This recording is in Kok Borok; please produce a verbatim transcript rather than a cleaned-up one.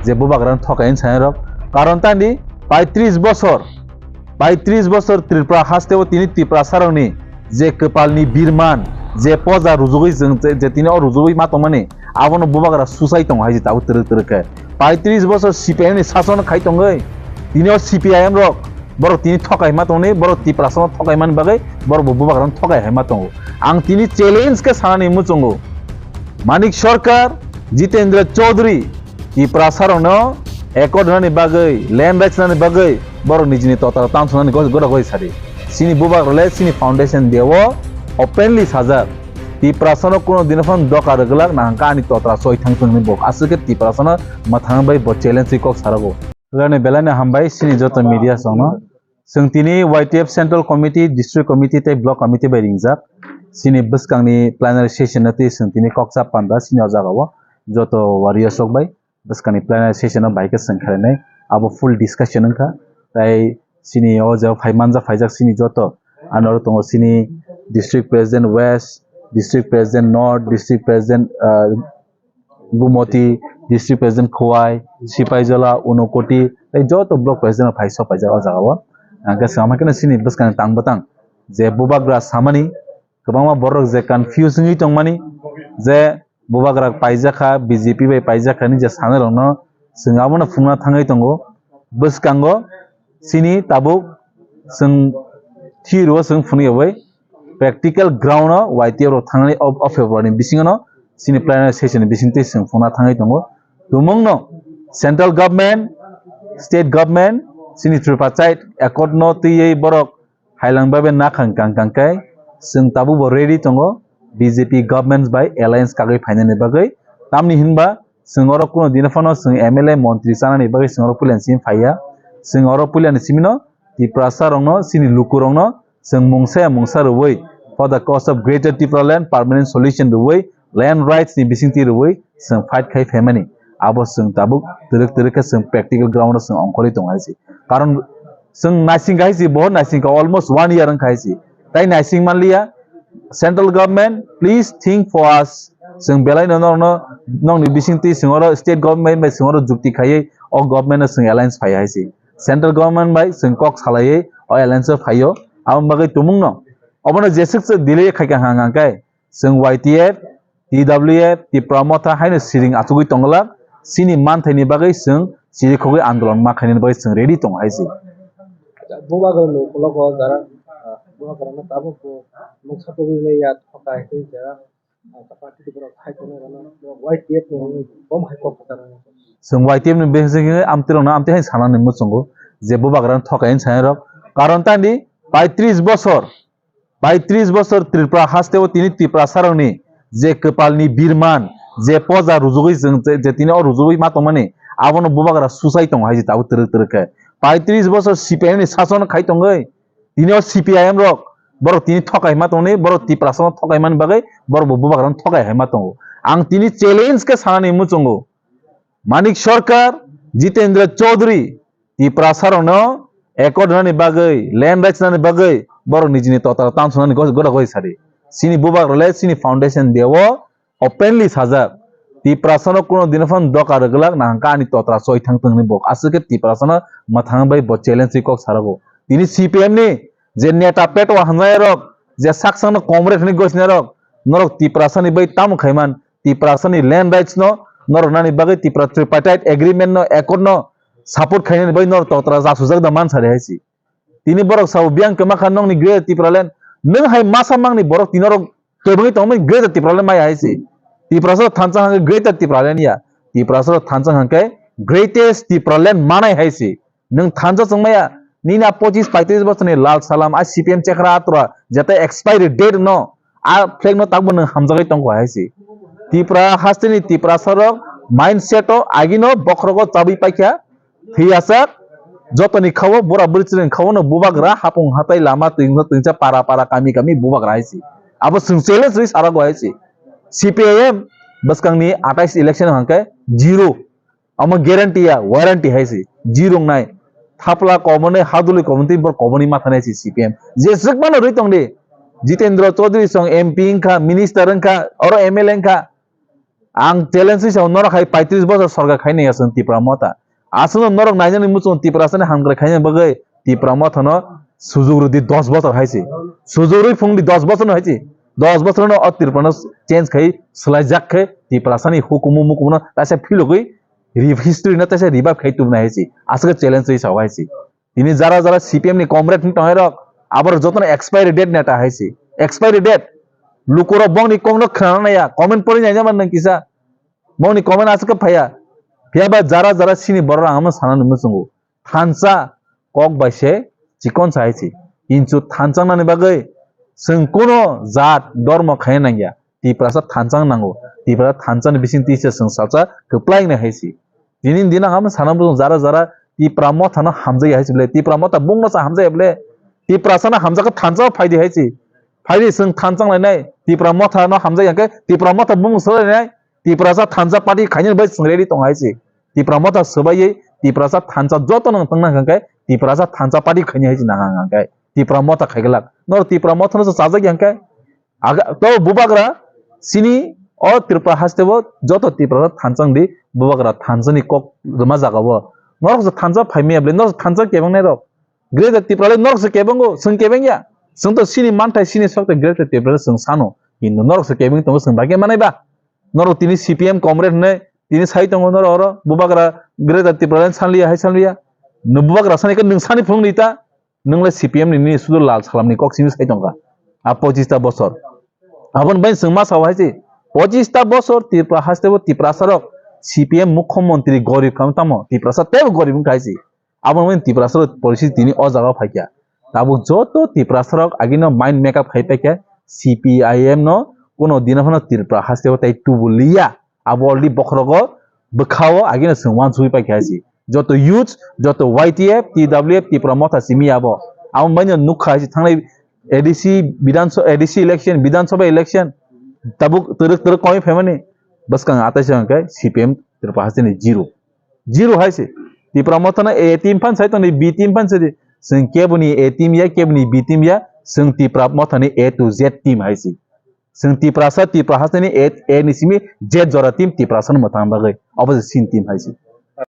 Je bubagrano thokai hinwi sanai rok. Karon tandi paitris bosor, paitris bosor Tripura haste o tini Tiprasa rokni je kwpalni birman, je poja rujugwi chwng je, je tini o rujugwi ma tongmani, abono bubagra susai tongo hai je tabuk twrwk twrwk khe. Paitris bosor C P I M ni sason khai tongwi, tini o C P I M rok borok tini thokai ma tongni, borok Tiprasa no thokai mani bagwi borok bo bubagra no thokai hai ma tongo. Ang tini challenge khe sanani muchungo. Manik Sarkar, Jitendra Chaudhary, Tiprasa rok no accord nani bagwi, land rights nani bagwi borok nijini totra tang sunani gos-, gora goi sadi. Sini bubagra le sini foundation day o openly sajak. Tiprasa no kuno dino phano doka rwgwlak nahangka ani totra soi thang thung hinwi bo aswk khe Tiprasa no mwthang bai bo challenge wi kok sarago. Rani belai no hambai sini joto media song no. Chwng tini Y T F Central Committee, District Committee tei Block Committee bai ringjak. Chini bwskangni plenary session no twi chwng tini koksa panda chini o jaga o joto warriors rok bai bwskangni plenary session no bai khe chwng khlainai. Abo full discussion wngkha. Tei chini o jaga phai manjak phaijak chini joto ano tongo chini District President West, District President North, District President, ah, Gumoti, District President Khowai, Sipaijala, Unakoti, tei joto Block President rok phai sok paijak o jaga o. Hwnkhe swngama kheno chini bwskangni tang bwtang je bubagra samani kwbangma borok je confuse wngwi tongmani je bubagra paijak kha, B J P bai paijak kha hinwi je sanai rokno chwng abono phunukna thangwi tongo. Bwskango chini tabuk chwng thwi rwo chwng phunukya bai practical ground o Y T F rok thangnani o, o February ni bisingo no chini plenary session ni bisingtwi chwng phunukna thangwi tongo. Tumungno central government, state government chini tripartite accord no twiwi borok hailang bai bai nakhang kang kang khe chwng tabuk bo ready tongo B J P government bai alliance kagwi phainani bagwi. Tamni hinba chwng oro kuno dino phano chwng M L A montri chanani bagwi chwng oro puilani simi phaiya. Chwng oro puilani simino Tiprasa rokno chini lukurokno chwng mungsa ya mungsa rwui for the cause of Greater Tipraland permanent solution rwui land rights ni bisingtwi rwui chwng fight khai phaimani. Abo chwng tabuk twrwk twrwk khe chwng practical ground o chwng ongkhorwi tongo hai se. Karon chwng naising hai se, bohor naising kha, almost one year wngkha hai se. Tai naising manliya, central government, please think for us. Chwng belai no norokno nokni bisingtwi chwng oro state government bai chwng oro jukti khaiwi o government no chwng alliance phai hai se. Central government bai chwng kok salaiwi o alliance o phaio. Aboni bagwi tumungno obono jeswk se delay khai kha hang hang khe chwng Y T F, T W F, Tipra Motha haino siring achugwi tongglak, chini manthaini bagwi chwng chirikhogwi andolon ma khainani bagwi chwng ready tongo hai se. Bubagra ni ulo o jara, ah, bubagra no tabuk bo mungsa tubui maya thokai tei jara, ah, party borok hai tongnai rano Y T F ni bom hai kok kwcharo. Chwng Y T F ni bisingtwi amtwi rokno amtwi hai sanani muchungo je bubagra no thokai hinwi sanai rok. Karon tandi paitris bosor Paitris bosor Tripura haste o tini Tiprasa rokni je kwpalni birman, je poja rujugwi chwng je, je tini o rujugwi ma tongmani, abono bubagra susai tongo hai se tabuk twrwk twrwk khe. Paitris bosor C P I M ni sason khai tongwi, tini o C P I M rok, borok tini thokai ma tongni, borok Tiprasa no thokai mani bagwi, borok bo bubagra no thokai hai ma tongo. Ang tini challenge khe sanani muchungo. Manik Sarkar, Jitendra Chaudhary, Tiprasa rokno accord rwnani bagwi, land rights rwnani bagwi borok nijini totra tang sunani gos-, gora goi sadi. Chini bubagra le chini foundation day o openly sajak. Tiprasa no kuno dino phano doka rwgwlak nahangka ani totra soi thang thung hinwi bo aswk khe Tiprasa no mwthang bai bo challenge wi kok sarago. Tini C P M ni je neta petwa hwnjai rok, je sak sakno comrade hinwi gosina rok, norok Tiprasa ni bai tamo khaiman, Tiprasa ni land rights no norok nani bagwi Tipra Tripartite Agreement no, accord no support khainani bagwi norok totra jasujak da man sari hai se. Tini borok sao biyang kwma kha nokni Greater Tipraland, nwng hai masa mangni borok tini norok tebwngwi tongmani Greater Tipraland maya hai se. Tiprasa thansa hangkhe Greater Tipraland ya. Tiprasa thansa hangkhe Greatest Tipraland manai hai se. Nwng thansa chwng maya, nini a pochis paitris bosorni lal salam, a C P M chekra atura, jete expiry date no, a flag no takbo nwng hamjagwi tongkha hai se. Tipra hasteni Tiprasa rok mindset o agino bokhrogo chabwi paikha, thwiyasak, jotoni khao, bura bwrwi chwrwini khao no bubagra, hapung hatai lama twingsa twingsa para para kami kami bubagra hai se. Abo chwng challenge rwi sarago hai se. C P I M bwskangni atais election hangkhe zero. Omo guarantee ya, warranty hai se, ji rwngnai. Thapla kobonai, hadulwi kobonai, tei borok kobonai ma thanai se C P M. Jeswk mano rwi tong di. Jitendra Chaudhary song M P wngkha, minister wngkha, oro M L A wngkha. Ang challenge wi sao, norok hai paitris bosor sorkar khainai ya chwng Tipra Motha. Aswkno norok nainani muchung Tiprasani hamkrai khaina bagwi Tipra Mothano sujuk rwdi dos bosor hai se. Sujuk rwi phungdi dos bosorno hai se. Dos bosorno o Tiprano change khai swlaijak khe Tiprasani hukumu mukumno taisa philogwi re-, history no taisa revive khai tubunai hai se. Aswk challenge wi sao hai se. Tini jara jara C P M ni comrade ni tongnai rok, aborok jotono expiry date neta hai se. Expiry date. Lukurok bongni kokno khwnana naiya, comment pori naina man nang kisa. Bongni comment aswk phaiya. Phiya ba jara jara sini borok ang ano sana nungwi chungo. Thansa kok bai se chikon sa hai se. Kintu thansa nani bagwi chwng kuno jat dormo khaina nangya. Tiprasa thansa nango. Tiprasa thansa ni bising tisa chwng salsa kwplai nai hai se. Tini dina ang ano sana bujung jara jara Tipra Motha no hamjaya hai se ble. Tipra Motha bung no sa hamjaya ble. Tiprasa no hamjaka thansa phai di hai se. Phai di chwng thansa lai nai. Tipra Motha no hamjaya khe Tipra Motha bung sa lai nai. Tiprasa thansa party khaina bai chwng ready tong hai se. Tipra Motha swbaiwi Tiprasa thansa joto no tong nang khe Tiprasa thansa party khaina hai se nang ang khe. Tipra Motha khai glak. Nor Tipra Motha no sa chajak yang khe. Aga, to bubagra sini o Tripura haste bo joto Tripura thansa di bubagra thansa ni kok rwma jaga bo. Norok se thansa phai maya bwle, norok se thansa kebeng nai rok. Greater Tripura le norok se kebeng go, chwng kebeng ya. Chwng to sini manthai sini sok te Greater Tripura le chwng sano. Kintu norok se kebeng tongo chwng bagwi manai ba. Norok tini C P M comrade hwnwi tini sai tongo norok oro bubagra Greater Tripura le sanliya hai sanliya. No bubagra sani khe nwng sani phung ni ta. Nwng le C P M ni nini sudu lal salam ni kok simi sai tongkha. A pochista bosor. Aboni bai chwng ma sao hai se, pochista bosor Tripura haste bo Tiprasa rok C P M mukhyamantri gorib kha tamo Tiprasa tebo gorib wngkha hai se. Aboni bai Tiprasa rok porisi tini o jaga o phaikha. Tabuk joto Tiprasa rok agino mind make up khai paikha C P I M no kuno dino phano Tripura haste bo tai tubu liya. Abo already bokhorogo bwkhao agino chwng uansugwi paikha hai se. Joto youth, joto Y T F, T W F, Tipra Motha simi abo. Abo maino nukha hai se thangnai A D C Bidhan Sabha, A D C election, Bidhan Sabha election. Tabuk twrwk twrwk koi phaimani. Bwskang atai se hwnkhe C P M Tripura hasteni zero. Zero hai se. Tipra Motha no A team phan sai tongdi, B team phan sai di. Chwng keboni A team ya, keboni B team ya. Chwng Tipra Motha ni A to Z team hai se. Chwng Tiprasa, Tipra hasteni A, A ni simi Z jora team Tiprasa no mwthang bagwi. Obo se sin team hai se.